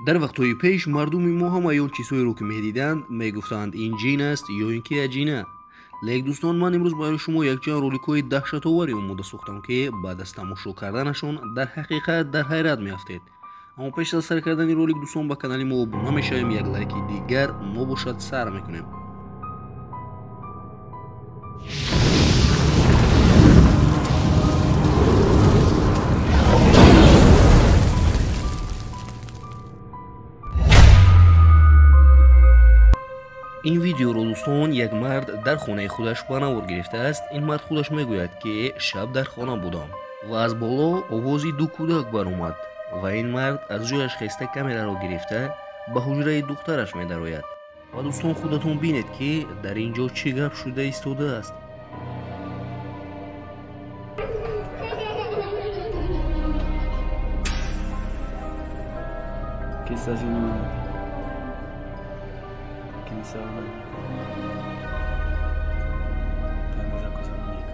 Дар вақтҳои пеш мардуми мо ҳамаи он чизҳоеро ки медиданд, мегуфтанд ин ҷин аст ё ин ки аҷина. Лек дӯстон, ман имрӯз барои шумо якчанд роликҳои даҳшатоваре омода сохтам, ки баъд аз тамошо карданашон дар ҳақиқат дар ҳайрат меафтед. Аммо пеш аз сар кардани ролик, дӯстон, ба канали мо обуна мешавем, як лайки дигар мо бошад сар мекунем. Ин видеоро, дӯстон, як мард дар хонаи худаш ба навор гирифтааст. Ин мард худаш мегӯяд, ки шаб дар хона будам ва аз боло овози ду кӯдак баромад ва ин мард аз ҷояш хеста камераро гирифта ба ҳуҷраи духтараш медарояд. Ва дӯстон, худатон бинед, ки дар ин ҷо чӣ гап шуда истодааст. ¿Qué está haciendo, mamá? ¿Quién está hablando? ¿De dónde sacó esa muñeca?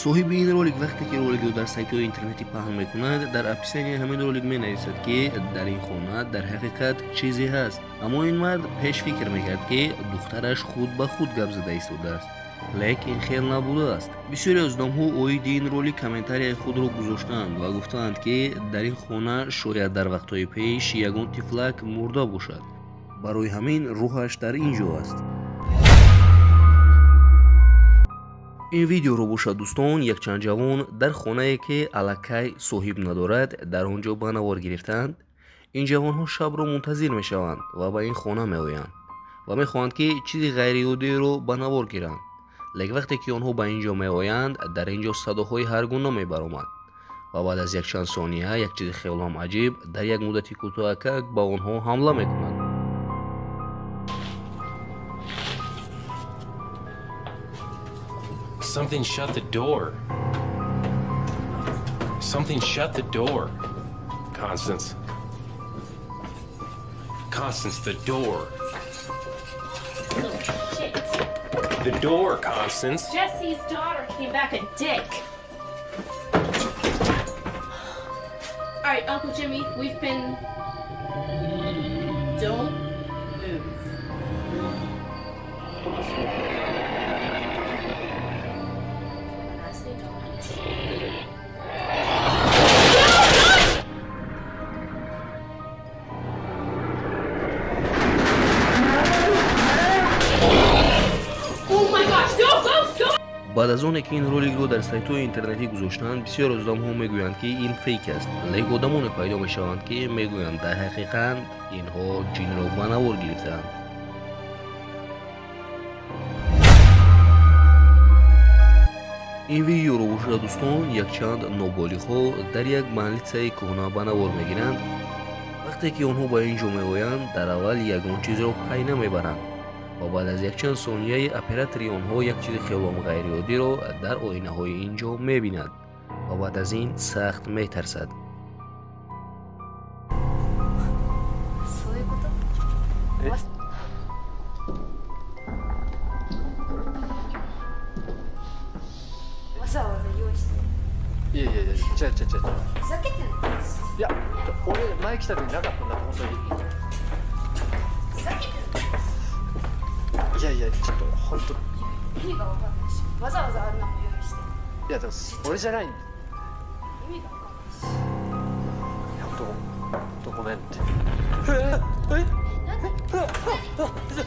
Соҳиби ин ролик вақте ки роликро дар сайтҳои интернетӣ паҳн мекунад, дар описанияи ҳамин ролик менависад, ки дар ин хона дар ҳақиқат чизе ҳаст. Аммо ин мард пеш фикр мекард, ки духтараш худ ба худ гап зада истодааст, лекин хел набудааст. Бисёре аз одамҳо оиди ин ролик комментарияи худро гузоштаанд ва гуфтаанд, ки дар ин хона шояд дар вақтҳои пеш ягон тифлак мурда бошад, барои ҳамин рӯҳаш дар ин ҷо аст. Ин видеоро бошад, дӯстон, якчанд ҷавон дар хонае, ки аллакай соҳиб надорад, дар он ҷо ба навор гирифтаанд. Ин ҷавонҳо шабро мунтазир мешаванд ва ба ин хона меоянд ва мехоҳанд, ки чизи ғайриоддиро ба навор гиранд. Лекин вақте ки онҳо ба ин ҷо меоянд, дар ин ҷо садоҳои ҳаргуна мебаромад ва баъд аз якчанд сония як чизи хелоам аҷиб дар як муддати кӯтоҳакак ба онҳо ҳамла мекунад. Something shut the door. Something shut the door. Constance. Constance, the door. Oh, shit. The door, Constance. Jesse's daughter came back a dick. All right, Uncle Jimmy, we've been... Don't move. I say don't. Баъд аз оне ки ин роликро дар сайтҳои интернетӣ гузоштанд, бисёр аз одамҳо мегӯянд, ки ин фейк аст. Лекин одамоне пайдо мешаванд, ки мегӯянд дар ҳақиқат инҳо ҷинро ба навор гирифтаанд. Ин видеоро бошад, дӯстон, якчанд ноболиғҳо дар як малитсаи кӯҳна ба навор мегиранд. Вақте ки онҳо ба ин ҷо меоянд, дар аввал ягон чизро пай намебаранд ва баъд аз якчанд сонияи оператори онҳо як чизи хелом ғайриоддиро дар оинаҳои ин ҷо мебинад ва баъд аз ин сахт метарсад. いやいや、ちょっと本当。意味がわかんないし、わざわざあんなも用意して。いやでも俺じゃない。意味がわかんないし。いや本当、本当ごめんって。えええ、やばい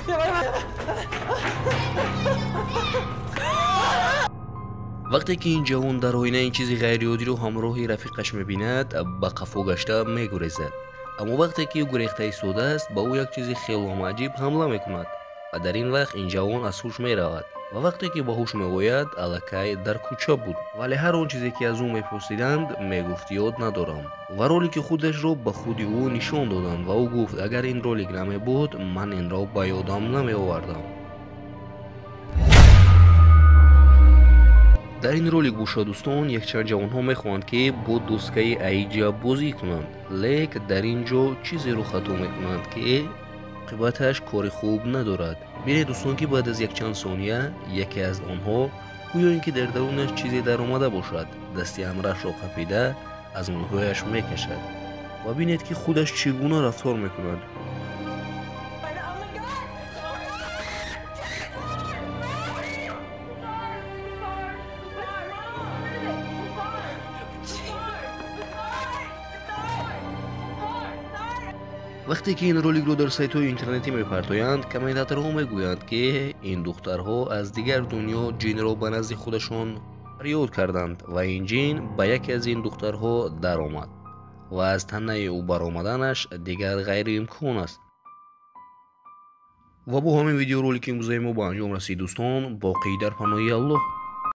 やばいやばい。 Вақте ки ин ҷавон дар оина ин чизи ғайриоддиро ҳамроҳи рафиқаш мебинад, ба қафо гашта мегурезад. Аммо вақте ки ӯ гурехта истодааст, ба ӯ як чизи хелоам аҷиб ҳамла мекунад ва дар ин вақт ин ҷавон аз ҳуш меравад ва вақте ки ба ҳуш меояд, аллакай дар кӯча буд. Вале ҳар он чизе ки аз ӯ мепурсиданд, мегуфт ёд надорам ва ролики худашро ба худи ӯ нишон доданд ва ӯ гуфт агар ин ролик намебуд, ман инро ба ёдам намеовардам. Дар ин ролик бошад, дӯстон, якчанд ҷавонҳо мехоҳанд, ки бо доскаи аиҷа бозӣ кунанд, лек дар ин ҷо чизеро хато мекунанд, ки Оқибаташ кори хуб надорад. Бинед, дӯстон, ки баъд аз якчанд сония яке аз онҳо, гӯё ин ки дар дарунаш чизе даромада бошад, дасти ҳамраҳшро қапида, аз мӯйҳояш мекашад ва бинед, ки худаш чӣ гуна рафтор мекунад. Oh my God! Вақте ки ин роликро дар сайтҳои интернетӣ мепартоянд, комментаторҳо мегӯянд, ки ин духтарҳо аз дигар дунё ҷинро ба назди худашон фарёд карданд ва ин ҷин ба яке аз ин духтарҳо даромад ва аз танаи ӯ баромаданаш дигар ғайриимкон аст. Ва бо ҳамин видеоролики имрӯзаи мо ба анҷом расид, дӯстон. Боқӣ дар паноҳи Аллоҳ.